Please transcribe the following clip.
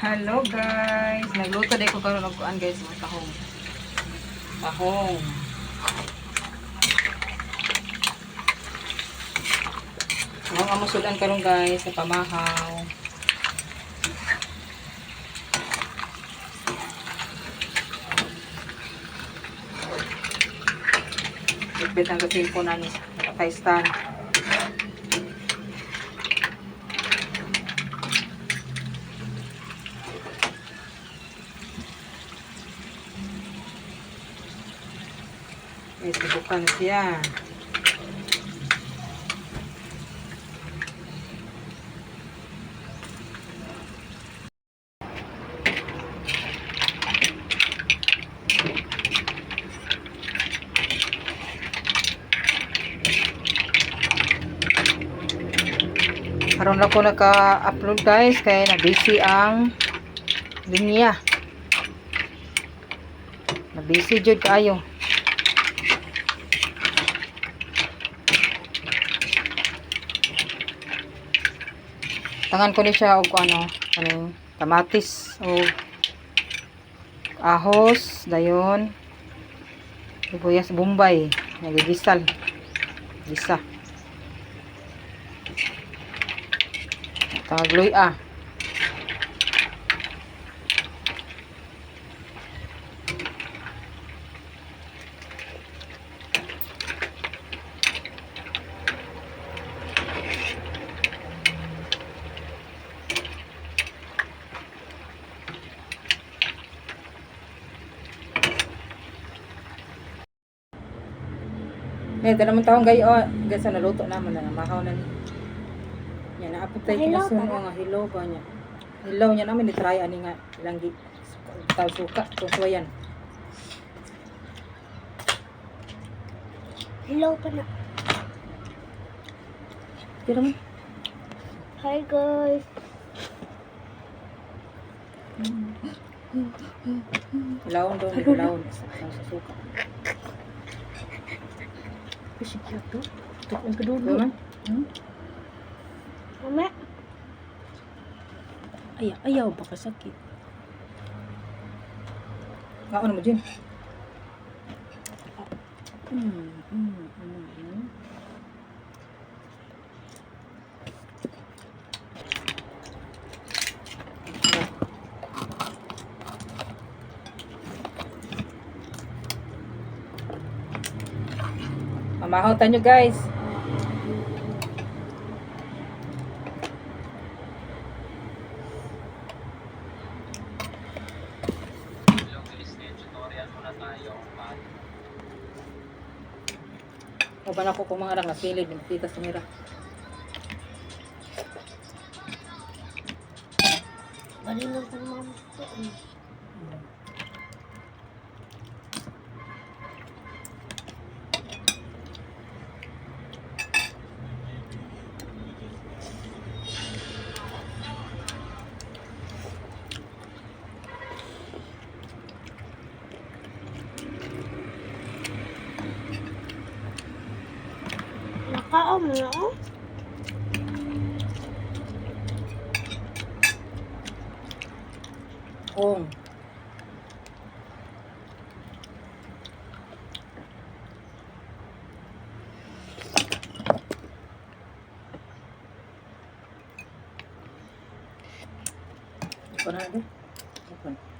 Hello guys, nagluto day ko karon og kuan guys, mga tahong. Tahong. Ang amusulan karon guys sa pamahaw. Bitbit ang cellphone ani kay stand. Guys, subukan siya. Karon lang ko naka-upload guys kay na busy ang linya. Na busy jud kaayo. Tangan ko ni siya og ano, kaning kamatis o ahos dayon sibuyas bombay nagigisal gisa tagloy ah. Ngayon, tanamang taong gayo, guys, naluto naman na, namahaw na ni. Yan, naapot tayo Hilaw kinasuno tara. nga, hilaw ba niya? Hilaw niya namin, itry ani nga, ilang gi, tao suka, tungkuyan. Hello pa na. Tira mo. Hi guys. Hilawon daw, hilawon. Sa suka. Kasi to. Ito ang kadulo. Diba man? Mama, Ayaw, ayaw, baka sakit. Nga, ano mo, Jin? Mamahaw tayo guys. Hello guys, ngayon tutorial muna tayo kung paano Uban ako kung mga anak nasilid, nagpita sa mira. bali lang po mama. Nakaon mo na oh. Kung. Ito na, ito. Ito.